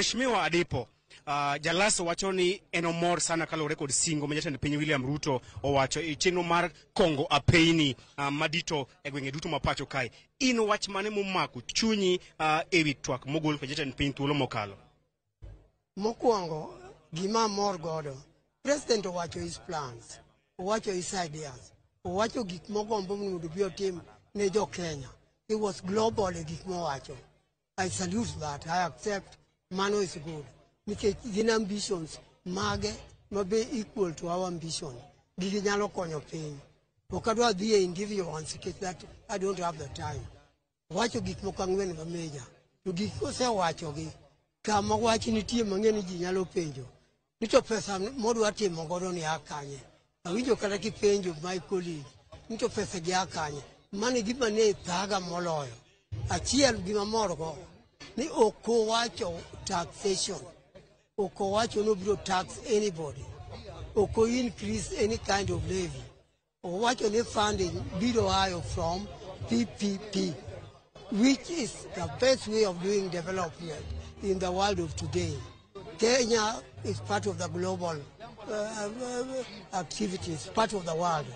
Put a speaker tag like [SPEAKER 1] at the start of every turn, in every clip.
[SPEAKER 1] Mheshimiwa Adipo, Jalaso wacho ni en omor sana kaluwore kod singo ma jatend piny William Ruto owacho e chenro mar kongo apeyni madito e gwenge duto ma pacho kae. In wach mane momako chunyi ewi twak mogol kod jatend piny thuolo mokalo?
[SPEAKER 2] Mokwongo, gima amor godo, President owacho his plans, owacho his ideas, owacho gik mogombo mondo obi otim ne jo Kenya. He was global e gik mowacho. I salute that. I accept mano is good. Nikech gin ambitions mage mabe equal to our ambition. Gigi nyalo konyo piny. Ok adwa dhi e individual ones nikech that I don't have the time. Owacho gik moko ang'wen ma major. To gik osewachogi, kama wach nitie mang'e ni ji nyalo penjo. Ni to pesa modwa timo godo ni a kanye? Awinjo kata kipenjo my colleague ni to pesa gi a kanye? Mano e gima ne thaga moloyo. Achiel gima morgo ni ok owacho taxation. Ok owacho ni obiro tax anybody. Ok o increase any kind of levy. Owacho ni funding biro ayo from PPP, which is the best way of doing development in the world of today. Kenya is part of the global activities, part of the world.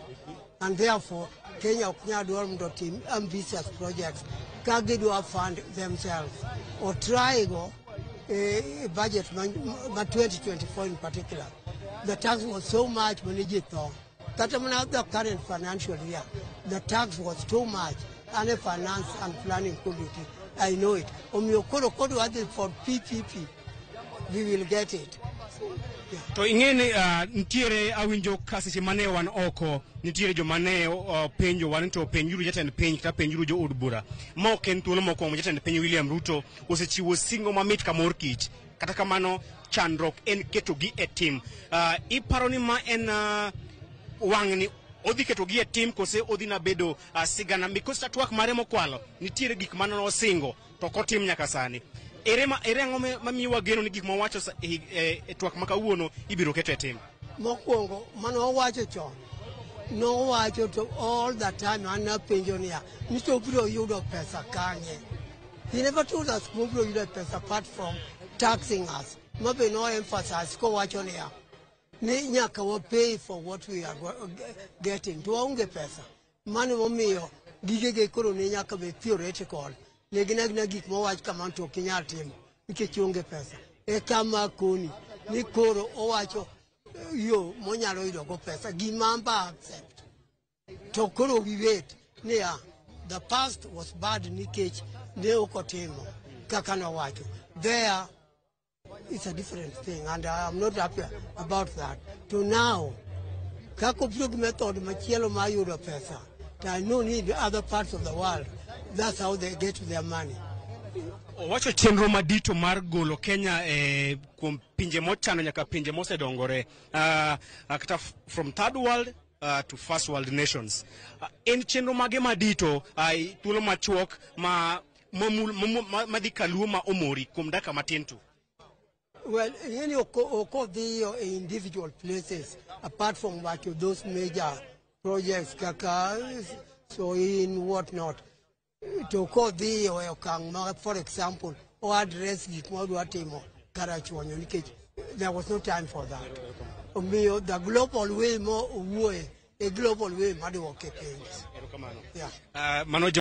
[SPEAKER 2] And therefore, Kenya ok nyal dwaro mondo otim ambitious projects ka gidwa fund themselves. Or try go budget ma 2024 in particular. The tax was so much mane ji tho. Kata mana the current financial year, the tax was too much. And a finance and planning committee, I know it. Omiyo koro kodwa dhi for PPP, we will get it. Yeah.
[SPEAKER 1] To ing'e ni nitiere awinjo ka seche mane wan oko nitiere joma ne penjo wan to penjuru jatend piny kata penjuru jo od bura. Ma ok en thuolo mokwongo jatend piny William Ruto osechiwo singo mamit ka mor kich. Kata kamano chandruok en ketogi e tim. Iparo ni ma en wang'ni odhi ketogi e tim kose odhi na bedo sigana because twak mare mokwalo nitiere gik mane osingo to ok otim nyaka sani. Ere ang'o mamiyo wageno ni gik mowacho e twak ma kawuono ibiro keto e tim?
[SPEAKER 2] Mokwongo, mane owacho chon, nowacho to all the time an napenjo niya, ni to obiro yudo pesa kanye? He never told us kuma obiro yudo pesa apart from taxing us. Ma be no emphasize kowacho niya, ni nyaka wa pay for what we are getting. To waonge pesa. Mano momiyo gigege koro ne nyaka bed theoretical. Ne gin agina gik mowach kamano to ok inyal timo nikech onge pesa. E kama koni ni koro owacho yo monyalo yudo go pesa gima amba accept. To koro we wait niya the past was bad nikech ne ok otimo kaka nowacho. There it's a different thing and I am not happy about that. To now, kaka obiro gi method machielo mar yudo pesa, to I know ni in other parts of the world, that's how they get their money.
[SPEAKER 1] Owacho chenro madito mar golo Kenya e kuom pinje mochano nyaka pinje mosedongore kata from third world to first world nations. En chenro mage madito thuolo machuok ma madhi kaluo ma omori kuom dakika matin tu?
[SPEAKER 2] Well, ing'eni ok odhiyo e individual places apart from wacho those major projects kaka Soin what not. To kodhiyo e okang' ma for example o address gik ma odwa timo Karachuonyo nikech there was no time for that. Omiyo the global way mo owuoye e global way maduoke piny.
[SPEAKER 1] Erokamano.
[SPEAKER 2] Yeah.
[SPEAKER 1] Mano.